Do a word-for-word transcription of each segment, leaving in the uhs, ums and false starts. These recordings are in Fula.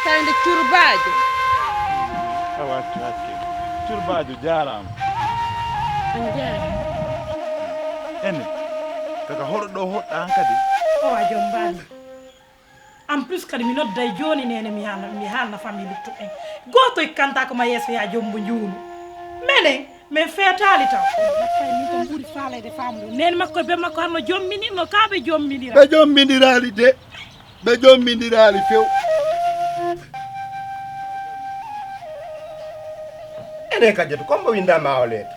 Tawi nde curbaajo. A watti hakke. Curbaajo jaaraama. On jaaraama. Ene, kaka hoɗo ɗo hoɗɗa an kadi? O a jom mbaali. En plus kadi mi nodday jooni nene mi haalna, mi haalna famille luttuɓe ɓen. Gooto ikkanta ko ma yeeso ya jombo njuunu. Menen, men feetaali taw. Ɗaɓɓay min ko ɓuri faalede faamude. Nene makko e be makko hanno jombinirno ka ɓe jombinira. Ɓe jombiniraali de. Ɓe jombindiraali few. Ene Kajjatu, kombo winda ma o leeto?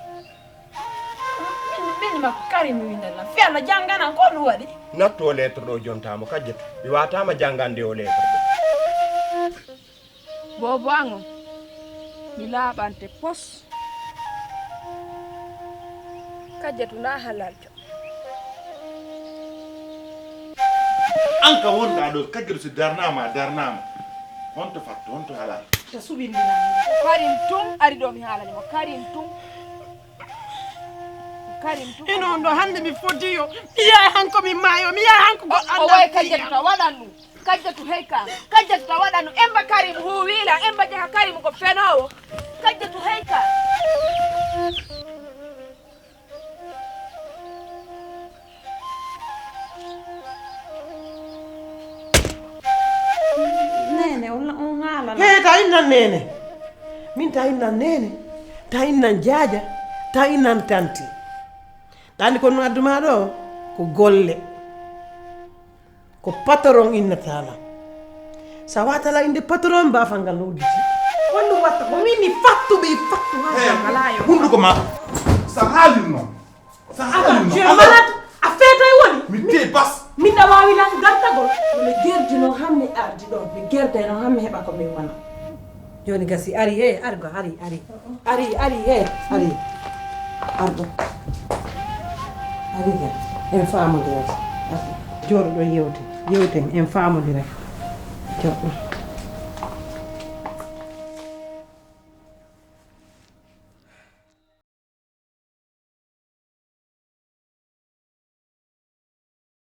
Min, min makko Karim mi winda lan. Fiya no janganan ko ɗum waɗi? Nattu o leeto ɗo jontamo Kajjatu. Mi watama jangande o leeto ɗo. Bobo ango. Mi laaɓante pos. Kajjatu na halaljo. An ka wonɗa ɗo Kajjatu si darnama a darnama. Honto fatto, honto halal? Ta suɓindinani. Karim tun ari ɗo mi haalani mo. Karim tun. Karim tun. Ino on ɗo hande mi fodiyo. Mi yaay hanko mi maayo. Mi yaay hanko goɗɗo. O way Kajjatu ta waɗan ɗum. Kajjatu heyka. Kajjatu ta waɗan ɗum. Emba Karim huwila. Emba jaha Karim ko fenowo. Kajjatu heyka. Nene, on, on haalana. He, ta innan nene. Min ta innan nene. Ta innan jaaja. Ta innan tanti. Tandi ko no adduma ɗo ko golle. Ko patron innata lan. Sa watala inde patron ba fangal no udditi. Wonno watta ko min mi fattu ɓe fattu ha. Hey, jamalayo. Hunduko ma. Sa halin non. Sa halin non. Je malade. A fetay woni. Mi te bas. Min da wawi lan gartagol. Mi gerdino hammi ardi ɗo. Mi gerdino hammi heɓa ko min wona. Joni gasi ari he argo ari ari. Ari, ari, eh, ari. Arɗo. Ari ga. En faamodiray. Arɗo. Jooɗo ɗo yewte. Yewten, en faamodiray. Jooɗo.